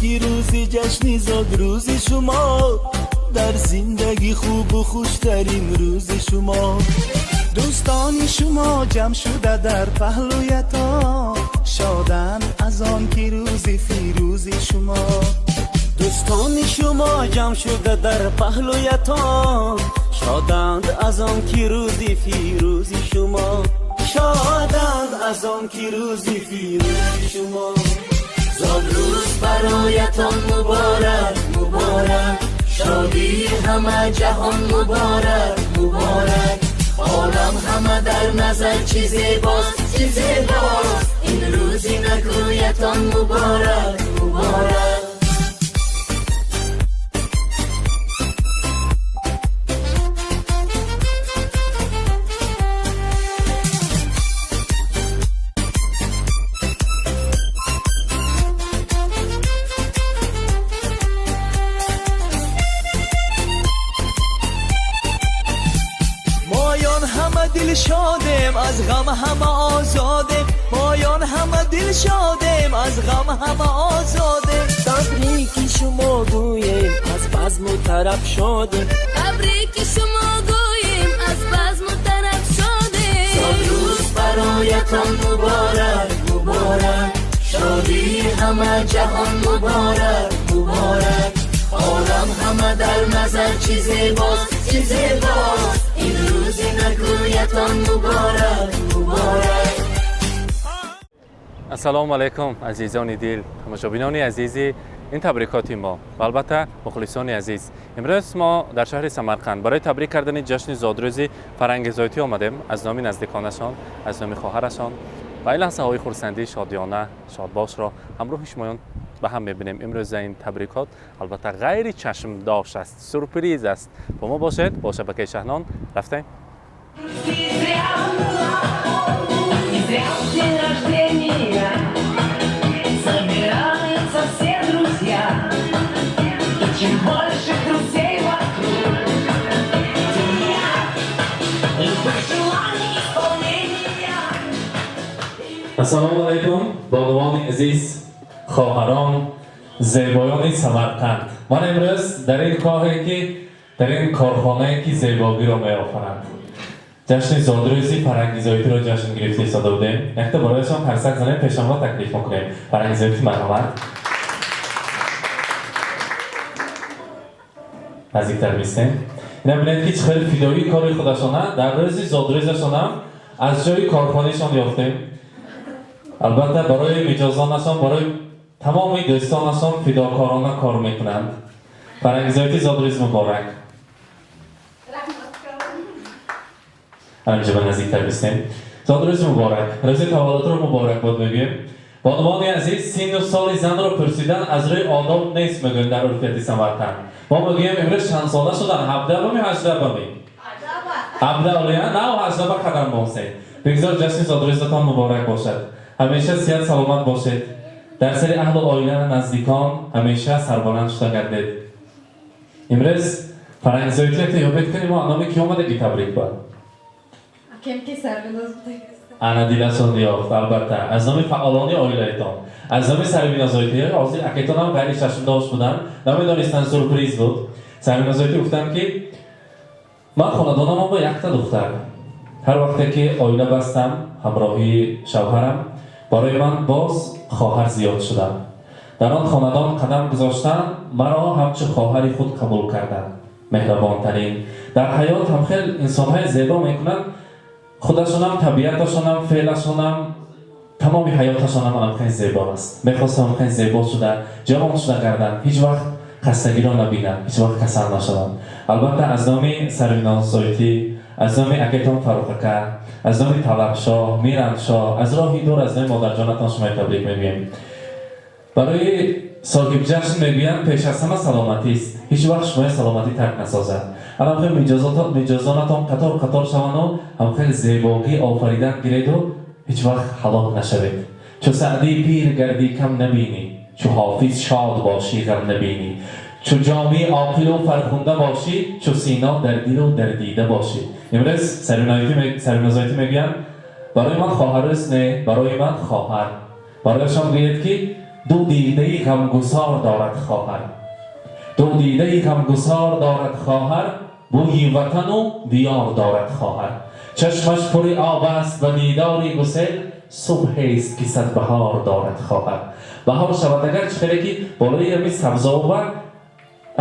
ки рӯзи ҷашни зодрӯзи шумо, дар зиндагӣ хубу хуштарин рӯзи шумо. Дӯстони шумо ҷамъ шуда дар паҳлӯятон, шоданд аз он ки рӯзи фирӯзи шумо. Дӯстони шумо ҷамъ шуда дар паҳлӯятон, шоданд аз он ки рӯзи фирӯзи шумо. Шоданд аз он ки рӯзи фирӯзи шумо. Зодрӯз бароятон муборак, муборак, шодии ҳама ҷаҳон муборак, муборак. Олам ҳама дар назар чӣ зебост, чӣ зебост, ин рӯзи накӯятон муборак, муборак. Дилшодем аз ғам ҳама озодем, моён ҳама дилшодем аз ғам ҳама озодем. Табрики шумо гӯем аз базму тараб шодем, табрики шумо гӯем аз базму тараб шодем. Зодрӯз бароятон муборак, муборак, шодии ҳама ҷаҳон муборак, муборак. Олам ҳама дар назар чӣ зебост, чӣ зебост, ин рӯзи накӯятон муборак, муборак. Ассалому алайкум, азизони дил, тамошобинони азизи ин табрикоти мо ва албатта мухлисони азиз. Имрӯз мо дар шаҳри Самарқанд барои табрик кардани ҷашни зодрӯзи Фарангиз Зоитӣ омадем аз номи наздиконашон, аз номи хоҳарашон ва ин лаҳзаҳои хурсандӣ, шодиёна, шодбошро ҳамроҳи шумоён ба ҳам мебинем. Имрӯза ин табрикот албатта ғайри чашмдошт аст, сюрприз аст. Бо мо бошед, бо шабакаи Шаҳнон рафтем. Ассалому алайкум, бонувони азиз, хоҳарон, зебоёни Самарқанд. Ман имрӯз дар ин коҳе ки дар ин корхонае ки зебогиро меофаранд, ҷашни зодрӯзи Фарангиз Зоитиро ҷашн гирифта истода будем. Якта барояшон қарсак занем, пешонро таклиф мекунем. Фарангиз Зоитӣ, марҳамат, наздиктар бистем. Ина бинед ки чӣ хеле фидоии кори худашона дар рӯзи зодрӯзашонам аз ҷои корхонаашон ёфтем. Албатта барои миҷозонашон, барои тамоми дӯстонашон фидокорона кор мекунанд. Фарангиз Зоитӣ, зодрӯз муборак. Ҳаминҷо ба наздиктар бистем. Зодрӯз муборак, рӯзи таваллудро муборакбод мегӯем. Бонувони азиз, синну соли занро пурсидан аз рӯи одоб нест, мегӯем дар урфияти Самарқанд. Мо мегӯем имрӯз чанд сола шудан? Ҳабда бами, ҳажда бами? Ҳабда олия, нав ҳажда ба қадам босед. Бигзор ҷашни зодрӯзатон муборак бошад. Ҳамеша сиҳат саломат бошед. Дар сари аҳлу оила, наздикон ҳамеша сарбаланд шуда гардед. Имрӯз Фарангиз Зоитӣ якта ёбед кунем, мо номи ки омадаги табрик ба? Ана дилашон ёфт, албатта. Аз номи фаъолони оилаитон, аз номи Сарвиноз Зоитӣ, ҳозир акайтонам ғайри чашмдошт буданд, намедонистанд, сюрприз буд. Сарвиноз Зоитӣ гуфтанд ки ман хонадонамон бо якта духтар. Ҳар вақте ки оила бастам, ҳамроҳии шавҳарам, барои ман боз хоҳар зиёд шуданд. Дар он хонадон қадам гузоштан, маро ҳамчун хоҳари худ қабул карданд. Меҳрабонтарин. Дар ҳаёт ҳам хел инсонҳои зебо мекунанд, худашонам, табиаташонам, феълашонам, тамоми ҳаёташонам ҳам хеле зебо аст. Мехостам хеле зебо шуда, ҷавон шуда гарданд, ҳеҷ вақт хастагиро набинанд, ҳеҷ вақт касал нашаванд. Албатта аз номи Сарвиноз Зоитӣ, аз номи акайтон Фаррух ака, аз номи Талабшоҳ, Мирандшоҳ, аз роҳи дур аз номи модарҷонатон шумои табрик мегӯем. Барои соҳибҷашн мегӯянд пеш аз ҳама саломатист. Ҳеҷ вақт шумои саломатӣ тарк насозад. Алам хел миҷозонатон қатор қатор шаванду ҳам хел зебогӣ офаридан гиреду ҳеҷ вақт ҳалок нашавед. Чу Саъдӣ пир гардӣ кам набинӣ, чу Ҳофиз шод бошӣ ғам набинӣ, чу Ҷомӣ оқилу фархунда бошӣ, чу Сино дар дилу дар дида бошӣ. Имрӯз Сарвиноз Зоитӣ мегӯянд барои ман хоҳарӯз не, барои ман хоҳар. Барояшон гӯед ки Ду дидаи ғамгусор дорад хоҳар, ду дидаи ғамгусор дорад хоҳар, бӯи ватану диёр дорад хоҳар. Чашмаш пури об аст ба дидори гусел, субҳест ки сад баҳор дорад хоҳар. Баҳор шавад агар чӣ хеле ки болои ҳамин сабзовар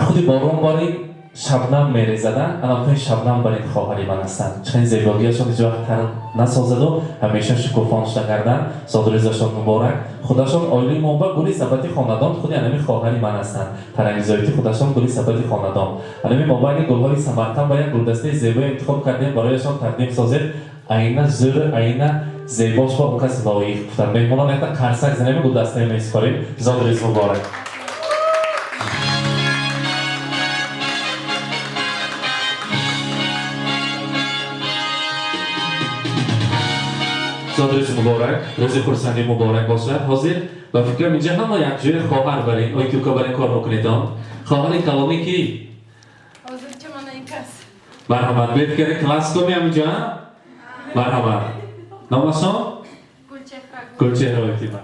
худи борон бори шабнам мерезада, анамтои шабнам бар ин хоҳари ман ҳастанд. Чӣ хеле зебогиашон ҳеҷ вақт тар насозаду ҳамеша шукуфон шуда гарданд. Зодрӯзашон муборак. Худашон оилаи мо ба гули сабати хонадон худи анами хоҳари ман ҳастанд. Фарангизоити худашон гули сабати хонадон. Анами мобайни гулҳои Самарқанд ба як гулдастаи зебое интихоб кардем, барояшон тақдим созед. Айна зӯр, айна зебош ба он кас лоиқ гуфтанд. Меҳмонон якта қарсак занем, гулдастаи месупорем. Зодрӯз муборак. Зодрӯз муборак, рӯзи хурсандӣ муборак бошад. Ҳозир ба фикрам инҷа ҳама якҷоя хоҳар барин, ой тука барин кор мекунедон. Хоҳари калонӣ ки? Ҳозирча мана ин кас. Марҳамат, бед кани класс коми ҳаминҷа? Марҳамат. Номашон? Гулчеҳра. Гулчеҳра Ойтима.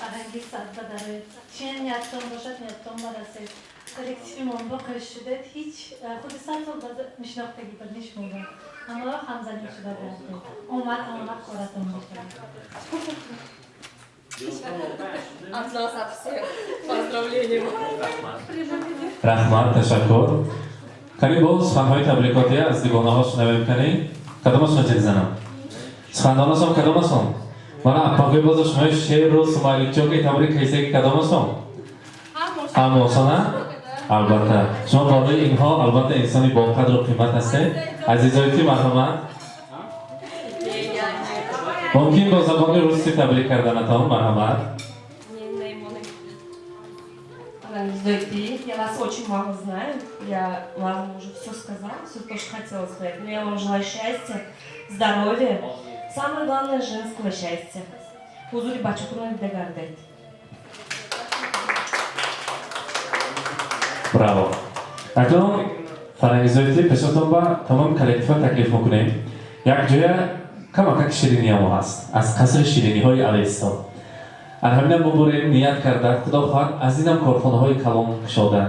Фарангиз ба дароед. Чи ниятон бошад, ниятон барасед. Коллективи мон боқӣ шудед, ҳеҷ худи сад сол мишнохтагӣ буд нишмонда. Ҳамаро ҳамзанӣ шуда будед. Омад ҳама коратон бошад. От нас, от всех. Поздравления. Раҳмат, ташаккур. Кани боз суханҳои табрикотӣ аз дигонаҳо шунавем кани? Кадомашон чиз занам? Сухандонашон кадомашон? Мана аппагӯй боза шумои шеру сумаликчоки табрик кайсаги кадомашон? Ҳамошона? Албатта. Шумо барои инҳо албатта инсони боқадру қимат ҳастед. Азизоити марҳамат. Мумкин бо забони русӣ табрик карданатон, марҳамат. Я вас очень мало знаю, я вам уже все сказала, все то, что хотела сказать. Но я вам желаю счастья, здоровья, самое главное женского счастья. Ҳузури бачатона дида гардед. Браво. Акнун Фарангизоити пешатон ба тамоми коллектива таклиф мекунем. Як ҷоя камакак шириниамо ҳаст аз қасри шириниҳои Авесто. Ҳаминам муборем ният карда, худо хоҳад аз инам корхонаҳои калон кушода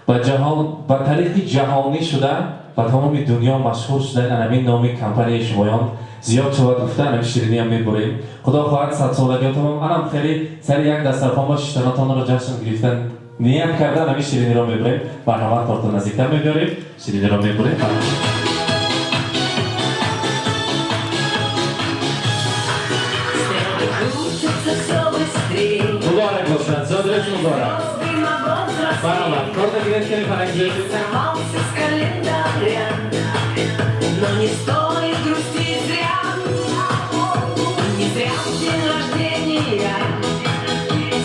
ба ҷаҳон ба тариқи ҷаҳонӣ шуда ба тамоми дунё машҳур шуда анамин номи компанияи шумоён зиёд шавад гуфта анами шириниам мебурем. Худо хоҳад садсолагиотон анам хеле сари як дастархон ба шиштанатонро ҷашн гирифтан ният карда анами шириниро мебурем. Марҳамат, торту наздиктар мебиёрем, шириниро мебурем. Муборак бошад, зодрӯз муборак. Марҳамат, торта гиред кани Фарангизоити. Сорвался с календаря, но не стоит грустить зря. Не зря в день рождения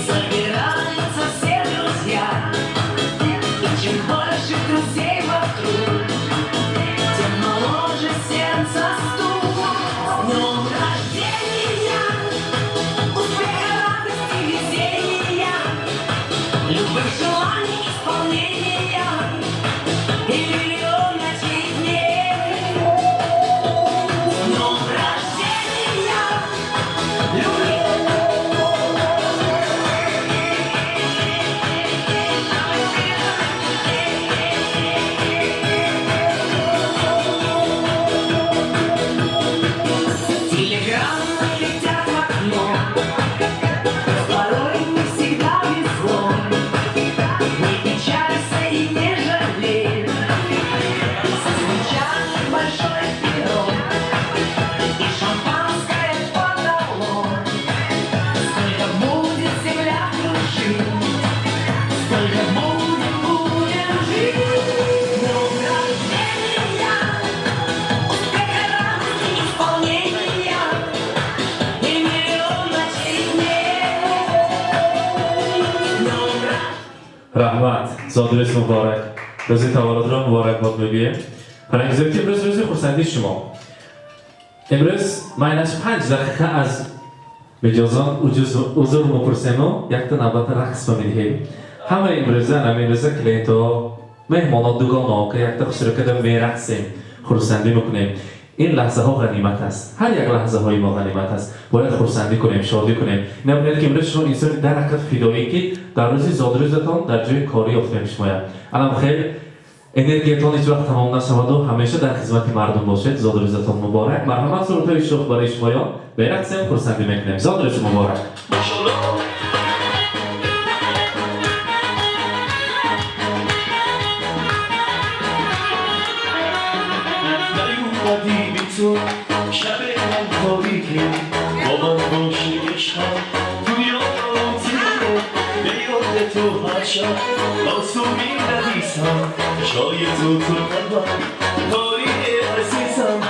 собираются все друзья. И чем больше друзей вокруг, тем моложе сердце стук. С днем рождения, успеха, радости, везения, любых желаний исполнения и миллион ночей дней. С днем рождения, люблю. Телеграммы летят в окно, порой не всегда везло. Не печалься и не жалей, зазвучал большой пирог, и шампанское подало. Сколько будет земля кружить, столько будем, будем жить. С днем рождения, успеха, радости, исполнения и миллион ночей дней. С днем рождения. Раҳмат, зодрӯз муборак, рӯзи таваллудро муборакбод мегӯем. Фарангизоити, имрӯз рӯзи хурсандии шумо. Имрӯз майнаш 5 дақиқа аз меҷозон узр мепурсему якта навбата рақс ба медиҳем. Ҳамаи имрӯза намирӯза клиентҳо, меҳмоно, дугонаҳо ки якта хушрӯкада мерақсем. Хурсандӣ мекунем. Ин лаҳзаҳо ғанимат аст, ҳар як лаҳзаҳои мо ғанимат аст. Бояд хурсандӣ кунем, шодӣ кунем. Набинед, ки имрӯз шумо инсони дар ҳақиқат фидоӣ, ки дар рӯзи зодрӯзатон дар ҷои корӣ ёфтем шумоя. Анам хел энергиятон ҳеҷ вақт тамом нашаваду ҳамеша дар хизмати мардум бошед. Зодрӯзатон муборак! Марҳамат, сурудҳои шӯх барои шумоён, берақсем, хурсандӣ мекунем. Зодрӯз муборак! نیومدی بی تو شب من تاریکه، با من باشی عشقم دنیا تیره. به یاد تو هر شب آسو می نویسم، جای تو تو قلبم تاریخ عزیزم.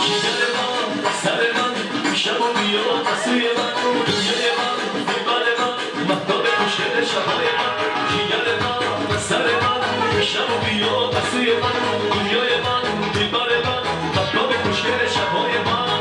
جگر من، سر من، شب و بیا سوی من، دنیای من، دلبر من، مهتاب خوشگل شبای من. جگر من، سر من، شب و بیا سوی من، دنیای من، دلبر من، مهتاب خوشگل شبای من.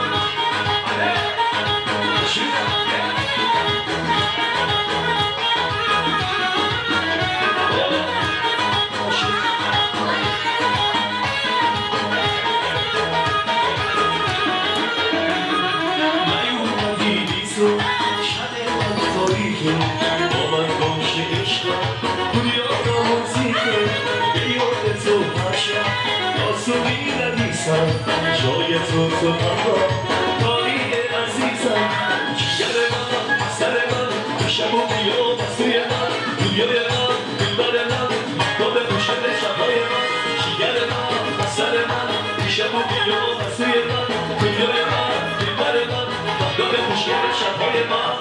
نیومدی بی تو شب من تاریکه، با من باشه عشقم دنیا رومانتیکه. به یاد تو هر شب آسو می نویسم، جای تو تو قلبم تاریخ عزیزم. جگر من، سر من، شب و بیا سوی من، دنیای من، دلبر من، مهتاب خوشگل شبای من. جگر من، سر من، شب و بیا سوی من، دنیای من، دلبر من، مهتاب خوشگل شبای من.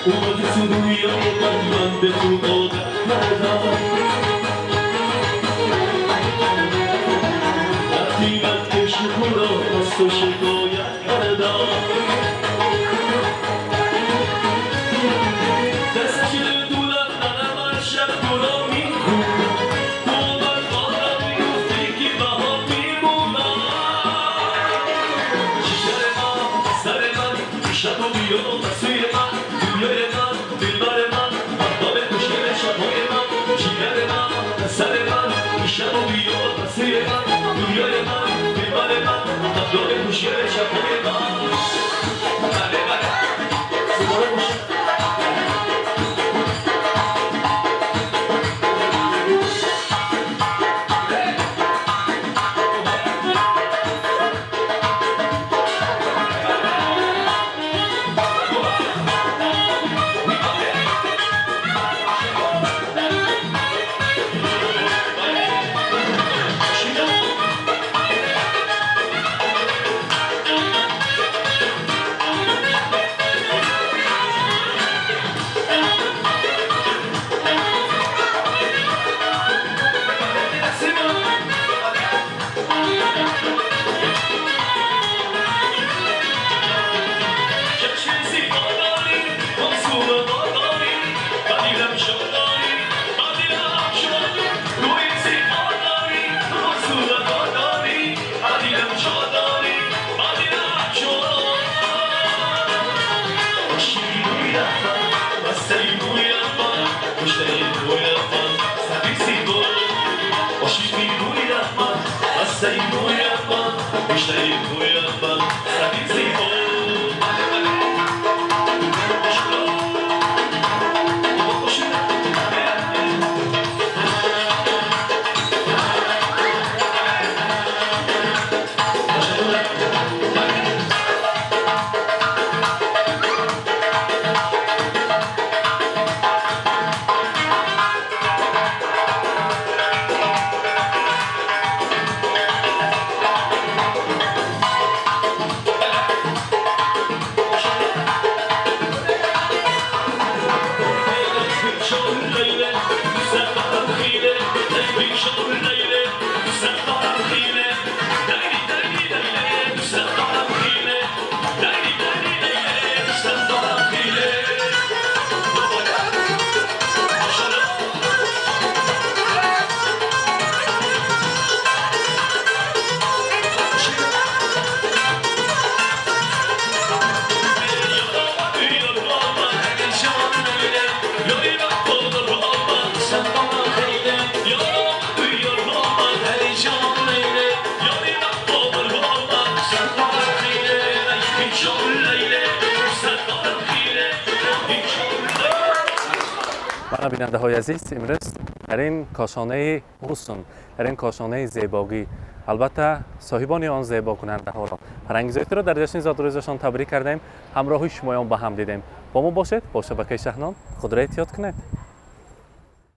اومدی تو دنیای من، من به تو عادت کردم. وقتی من عشق خدا از تو شکایت کردم، دست دولت ننم هر شب تو را میخوند. تو من بالا میگفتی که بها میمونم. جگر من، سر من، شب و بیا سوی من، دنیای من، دلبر من، مهتاب خوشگل شبهای من. جگر من، سر من، شب و بیا سوی من، دنیای من، دلبر من، مهتاب خوشگل شبهای من. بله بله، دوباره باشه. Бинандаҳои азиз, имрӯз дар ин кошонаи ҳусн, дар ин кошонаи зебогӣ, албатта, соҳибони он зебокунандаҳоро, Фарангизоитиро дар ҷашни зодрӯзашон табрик кардем, ҳамроҳи шумоён ба ҳам дидем. Бо мо бошед, бо шабакаи Шаҳнон. Худро эҳтиёт кунед.